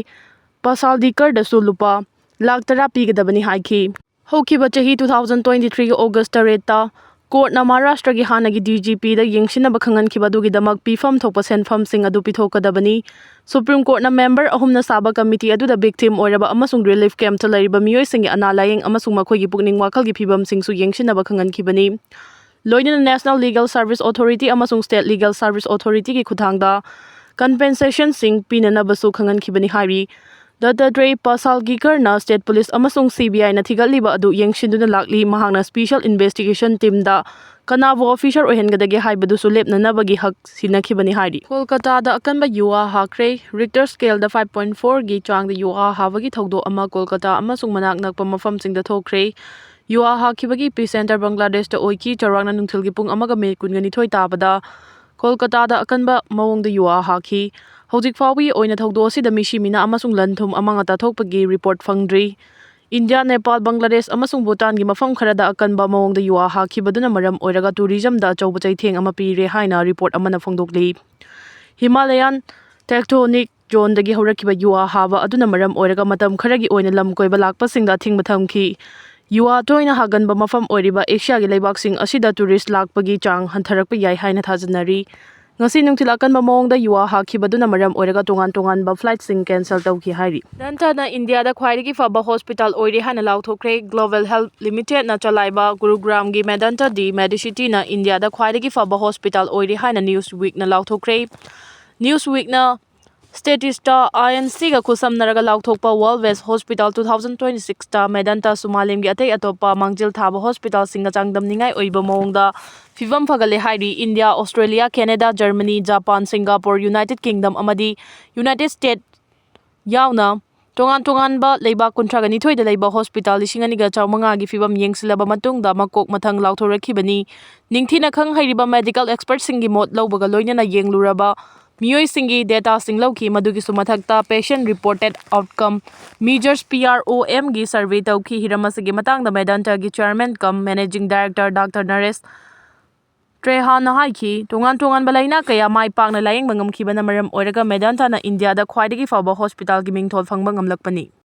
ꯄꯁꯥꯜꯗꯤꯀꯔꯗꯁꯨ ꯂꯨꯄꯥ ꯂꯥꯈ ꯇꯔꯥ ꯄꯤꯒꯗꯕꯅꯤ ꯍꯥꯏꯈꯤ꯫ ꯍꯧꯈꯤꯕ ꯆꯍꯤ two thousand twenty three August ꯇꯔꯦꯠꯇ ꯀꯣꯔꯠꯅ ꯃꯍꯥꯔꯥꯁꯇ꯭ꯔꯒꯤ ꯍꯥꯟꯅꯒꯤ ꯗꯤ ꯖꯤ ꯄꯤꯗ ꯌꯦꯡꯁꯤꯟꯅꯕ ꯈꯪꯍꯟꯈꯤꯕ ꯑꯗꯨꯒꯤꯗꯃꯛ ꯄꯤꯐꯝ ꯊꯣꯛꯄ ꯁꯦꯟꯐꯝꯁꯤꯡ ꯑꯗꯨ ꯄꯤꯊꯣꯛꯀꯗꯕꯅꯤ꯫ ꯁꯨꯄ꯭ꯔꯤꯝ ꯀꯣꯔꯠꯅ ꯃꯦꯝꯕꯔ ꯑꯍꯨꯝꯅ ꯁꯥꯕ ꯀꯃꯤꯇꯤ ꯑꯗꯨꯗ ꯚꯤꯛꯇꯤꯝ ꯑꯣꯏꯔꯕ ꯑꯃꯁꯨꯡ ꯔꯤꯂꯤꯐ ꯀꯦꯝꯞꯇ ꯂꯩꯔꯤꯕ ꯃꯤꯑꯣꯏꯁꯤꯡꯒꯤ ꯑꯅꯥ ꯂꯥꯌꯦꯡ ꯑꯃꯁꯨꯡ ꯃꯈꯣꯏꯒꯤ ꯄꯨꯛꯅꯤꯡ ꯋꯥꯈꯜꯒꯤ ꯐꯤꯕꯝꯁꯤꯡꯁꯨ ꯌꯦꯡꯁꯤꯟꯅꯕ ꯈꯪꯍꯟꯈꯤꯕꯅꯤ꯫ ꯂꯣꯏꯅꯅ National Legal Service Authority ꯑꯃꯁꯨꯡ State Legal Service Authorityꯒꯤ ꯈꯨꯠꯊꯥꯡꯗ ꯀꯝꯄꯦꯟꯁꯦꯁꯟꯁꯤꯡ ꯄꯤꯅꯅꯕꯁꯨ ꯈꯪꯍꯟꯈꯤꯕꯅꯤ ꯍꯥꯏꯔꯤ꯫ ꯗꯠꯇꯥꯇ꯭ꯔꯦꯌ ꯄꯥꯁꯥꯜꯒꯤꯀꯔꯅ ꯁ꯭ꯇꯦꯠ ꯄꯨꯂꯤꯁ ꯑꯃꯁꯨꯡ ꯁꯤ ꯕꯤ ꯑꯥꯏꯅ ꯊꯤꯒꯠꯂꯤꯕ ꯑꯗꯨ ꯌꯦꯡꯁꯤꯟꯗꯨꯅ ꯂꯥꯛꯂꯤ꯫ ꯃꯍꯥꯛꯅ ꯁ꯭ꯄꯦꯁꯦꯜ ꯏꯟꯚꯦꯁꯇꯤꯒꯦꯁꯟ ꯇꯤꯝꯗ ꯀꯅꯥꯕꯨ ꯑꯣꯐꯤꯁꯔ ꯑꯣꯏꯍꯟꯒꯗꯒꯦ ꯍꯥꯏꯕꯗꯨꯁꯨ ꯂꯦꯞꯅꯅꯕꯒꯤ ꯍꯛ ꯁꯤꯟꯅꯈꯤꯕꯅꯤ ꯍꯥꯏꯔꯤ꯫ ꯀꯣꯜꯀꯇꯥꯗ ꯑꯀꯟꯕ ꯌꯨ ꯑꯥ ꯍꯥꯈ꯭ꯔꯦ꯫ ꯔꯤꯛꯇꯔ ꯁ꯭ꯀꯦꯜꯗ five point fourꯒꯤ ꯆꯥꯡꯗ ꯌꯨ ꯑꯥ ꯍꯥꯕꯒꯤ ꯊꯧꯗꯣꯛ ꯑꯃ ꯀꯣꯜꯀꯇꯥ ꯑꯃꯁꯨꯡ ꯃꯅꯥꯛ ꯅꯛꯄ ꯃꯐꯝꯁꯤꯡꯗ ꯊꯣꯛꯈ꯭ꯔꯦ꯫ ꯌꯨ ꯑꯥ ꯍꯥꯈꯤꯕꯒꯤ ꯏꯄꯤꯁꯦꯟꯇꯔ ꯕꯪꯒ꯭ꯂꯥꯗꯦꯁꯇ ꯑꯣꯏꯈꯤ꯫ ꯆꯥꯎꯔꯥꯛꯅ ꯅꯨꯡꯊꯤꯜꯒꯤ ꯄꯨꯡ ꯑꯃꯒ ꯃꯤꯅꯤꯠ ꯀꯨꯟꯒ ꯅꯤꯊꯣꯏ ꯇꯥꯕꯗ ꯀꯣꯜꯀꯇꯥꯗ ꯑꯀꯟꯕ ꯃꯑꯣꯡꯗ ꯌꯨ ꯑꯥ ꯍꯥꯈꯤ꯫ ꯍꯧꯖꯤꯛ ꯐꯥꯎꯕꯒꯤ ꯑꯣꯏꯅ ꯊꯧꯗꯣꯛ ꯑꯁꯤꯗ ꯃꯤꯁꯤ ꯃꯤꯅꯥ ꯑꯃꯁꯨꯡ ꯂꯟ ꯊꯨꯝ ꯑꯃꯥꯡ ꯑꯇꯥ ꯊꯣꯛꯄꯒꯤ ꯔꯤꯄꯣꯔꯠ ꯐꯪꯗ꯭ꯔꯤ꯫ ꯏꯟꯗꯤꯌꯥ, ꯅꯦꯄꯥꯜ, ꯕꯪꯒ꯭ꯂꯥꯗꯦꯁ ꯑꯃꯁꯨꯡ ꯚꯨꯇꯥꯟꯒꯤ ꯃꯐꯝ ꯈꯔꯗ ꯑꯀꯟꯕ ꯃꯑꯣꯡꯗ ꯌꯨ ꯑꯥ ꯍꯥꯈꯤꯕꯗꯨꯅ ꯃꯔꯝ ꯑꯣꯏꯔꯒ ꯇꯨꯔꯤꯖꯝꯗ ꯑꯆꯧꯕ ꯆꯩꯊꯦꯡ ꯑꯃ ꯄꯤꯔꯦ ꯍꯥꯏꯅ ꯔꯤꯄꯣꯔꯠ ꯑꯃꯅ ꯐꯣꯡꯗꯣꯛꯂꯤ꯫ ꯍꯤꯃꯥꯂꯌꯥꯟ ꯇꯦꯛꯇꯣꯅꯤꯛ ꯖꯣꯟꯗꯒꯤ ꯍꯧꯔꯛꯈꯤꯕ ꯌꯨ ꯑꯥ ꯍꯥꯕ ꯑꯗꯨꯅ ꯃꯔꯝ ꯑꯣꯏꯔꯒ ꯃꯇꯝ ꯈꯔꯒꯤ ꯑꯣꯏꯅ ꯂꯝ ꯀꯣꯏꯕ ꯂꯥꯛꯄꯁꯤꯡꯗ ꯑꯊꯤꯡꯕ ꯊꯝꯈꯤ꯫ ꯌꯨ ꯑꯥ ꯇꯣꯏꯅ ꯍꯥꯒꯟꯕ ꯃꯐꯝ ꯑꯣꯏꯔꯤꯕ ꯑꯦꯁꯤꯌꯥꯒꯤ ꯂꯩꯕꯥꯛꯁꯤꯡ ꯑꯁꯤꯗ ꯇꯨꯔꯤꯁ ꯂꯥꯛꯄꯒꯤ ꯆꯥꯡ ꯍꯟꯊꯔꯛꯄ ꯌꯥꯏ ꯍꯥꯏꯅ ꯊꯥꯖꯅꯔꯤ꯫ ꯉꯁꯤ ꯅꯨꯡꯊꯤꯜ ꯑꯀꯟꯕ ꯃꯑꯣꯡꯗ ꯌꯨ ꯑꯥ ꯍꯥꯈꯤꯕꯗꯨꯅ ꯃꯔꯝ ꯑꯣꯏꯔꯒ ꯇꯣꯉꯥꯟ ꯇꯣꯉꯥꯟꯕ ꯐ꯭ꯂꯥꯏꯠꯁꯤꯡ ꯀꯦꯟꯁꯦꯜ ꯇꯧꯈꯤ ꯍꯥꯏꯔꯤ꯫ ꯃꯦꯗꯥꯟꯇꯥꯅ ꯏꯟꯗꯤꯌꯥꯗ ꯈ꯭ꯋꯥꯏꯗꯒꯤ ꯐꯕ ꯍꯣꯁꯄꯤꯇꯥꯜ ꯑꯣꯏꯔꯦ ꯍꯥꯏꯅ ꯂꯥꯎꯊꯣꯛꯈ꯭ꯔꯦ꯫ ꯒ꯭ꯂꯣꯕꯦꯜ ꯍꯦꯜꯊ ꯂꯤꯃꯤꯇꯦꯗꯅ ꯆꯂꯥꯏꯕ ꯒꯨꯔꯨꯒ꯭ꯔꯥꯝꯒꯤ ꯃꯦꯗꯥꯟꯇꯥ ꯗꯤ ꯃꯦꯗꯤꯁꯤꯇꯤꯅ ꯏꯟꯗꯤꯌꯥꯗ ꯈ꯭ꯋꯥꯏꯗꯒꯤ ꯐꯕ ꯍꯣꯁꯄꯤꯇꯥꯜ ꯑꯣꯏꯔꯦ ꯍꯥꯏꯅ ꯅ꯭ꯌꯨꯁ ꯋꯤꯛꯅ ꯂꯥꯎꯊꯣꯛꯈ꯭ꯔꯦ꯫ ꯅ꯭ꯌꯨꯁ ꯋꯤꯛꯅ ꯁ꯭ꯇꯦꯇꯤꯁꯇꯥ ꯑꯥꯏ ꯑꯦꯟ ꯁꯤꯒ ꯈꯨꯠꯁꯝꯅꯔꯒ ꯂꯥꯎꯊꯣꯛꯄ ꯋꯥꯔꯜꯗ ꯕꯦꯁ ꯍꯣꯁꯄꯤꯇꯥꯜ two thousand twenty sixꯇ ꯃꯦꯗꯥꯟꯇꯥꯁꯨ ꯃꯥꯂꯦꯝꯒꯤ ꯑꯇꯩ ꯑꯇꯣꯞꯄ ꯃꯥꯡꯖꯤꯜ ꯊꯥꯕ ꯍꯣꯁꯄꯤꯇꯥꯜꯁꯤꯡꯒ ꯆꯥꯡꯗꯝꯅꯤꯡꯉꯥꯏ ꯑꯣꯏꯕ ꯃꯑꯣꯡꯗ ꯐꯤꯕꯝ ꯐꯒꯠꯂꯦ ꯍꯥꯏꯔꯤ꯫ India, Australia, Canada, Germany, Japan, Singapore, United kingdom ꯑꯃꯗꯤ ꯌꯨꯅꯥꯏꯇꯦꯗ ꯁ꯭ꯇꯦꯠ ꯌꯥꯎꯅ ꯇꯣꯉꯥꯟ ꯇꯣꯉꯥꯟꯕ ꯂꯩꯕꯥꯛ ꯀꯨꯟꯊ꯭ꯔꯥꯒ ꯅꯤꯊꯣꯏꯗ ꯂꯩꯕ ꯍꯣꯁꯄꯤꯇꯥꯜ ꯂꯤꯁꯤꯡ ꯑꯅꯤꯒ ꯆꯥꯃꯉꯥꯒꯤ ꯐꯤꯕꯝ ꯌꯦꯡꯁꯤꯜꯂꯕ ꯃꯇꯨꯡꯗ ꯃꯀꯣꯛ ꯃꯊꯪ ꯂꯥꯎꯊꯣꯔꯛꯈꯤꯕꯅꯤ꯫ ꯅꯤꯡꯊꯤꯅ ꯈꯪ ꯍꯩꯔꯤꯕ ꯃꯦꯗꯤꯀꯦꯜ ꯑꯦꯛꯁꯄꯔꯠꯁꯤꯡꯒꯤ ꯃꯣꯠ ꯂꯧꯕꯒ ꯂꯣꯏꯅꯅ ꯌꯦꯡꯂꯨꯔꯕ ꯃꯤꯑꯣꯏꯁꯤꯡꯒꯤ ꯗꯦꯇꯥꯁꯤꯡ ꯂꯧꯈꯤ꯫ ꯃꯗꯨꯒꯤꯁꯨ ꯃꯊꯛꯇ Patient Reported Outcome Measures, P R O Mꯒꯤ ꯁꯔꯚꯦ ꯇꯧꯈꯤ꯫ ꯍꯤꯔꯝ ꯑꯁꯤꯒꯤ ꯃꯇꯥꯡꯗ ꯃꯦꯗꯥꯟꯇꯥꯒꯤ chairman cum managing director doctor Naresh ꯇ꯭ꯔꯦꯍꯥꯟꯅ ꯍꯥꯏꯈꯤ, ꯇꯣꯉꯥꯟ ꯇꯣꯉꯥꯟꯕ ꯂꯥꯏꯅꯥ ꯀꯌꯥ ꯃꯥꯏ ꯄꯥꯛꯅ ꯂꯥꯌꯦꯡꯕ ꯉꯝꯈꯤꯕꯅ ꯃꯔꯝ ꯑꯣꯏꯔꯒ ꯃꯦꯗꯥꯟꯇꯥꯅ ꯏꯟꯗꯤꯌꯥꯗ ꯈ꯭ꯋꯥꯏꯗꯒꯤ ꯐꯕ ꯍꯣꯁꯄꯤꯇꯥꯜꯒꯤ ꯃꯤꯡꯊꯣꯜ ꯐꯪꯕ ꯉꯝꯂꯛꯄꯅꯤ꯫